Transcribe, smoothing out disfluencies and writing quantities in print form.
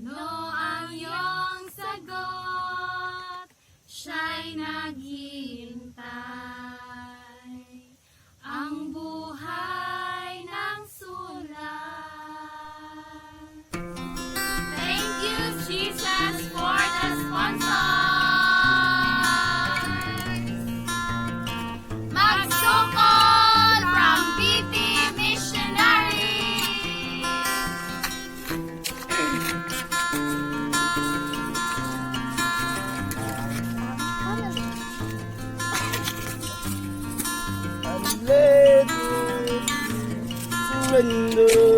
Ano ang iyong sagot? Siya'y naghihintay. Ang buhay ng sulat. Thank you, Jesus, for the sponsors! Magsukol from BP Missionary! And let it surrender.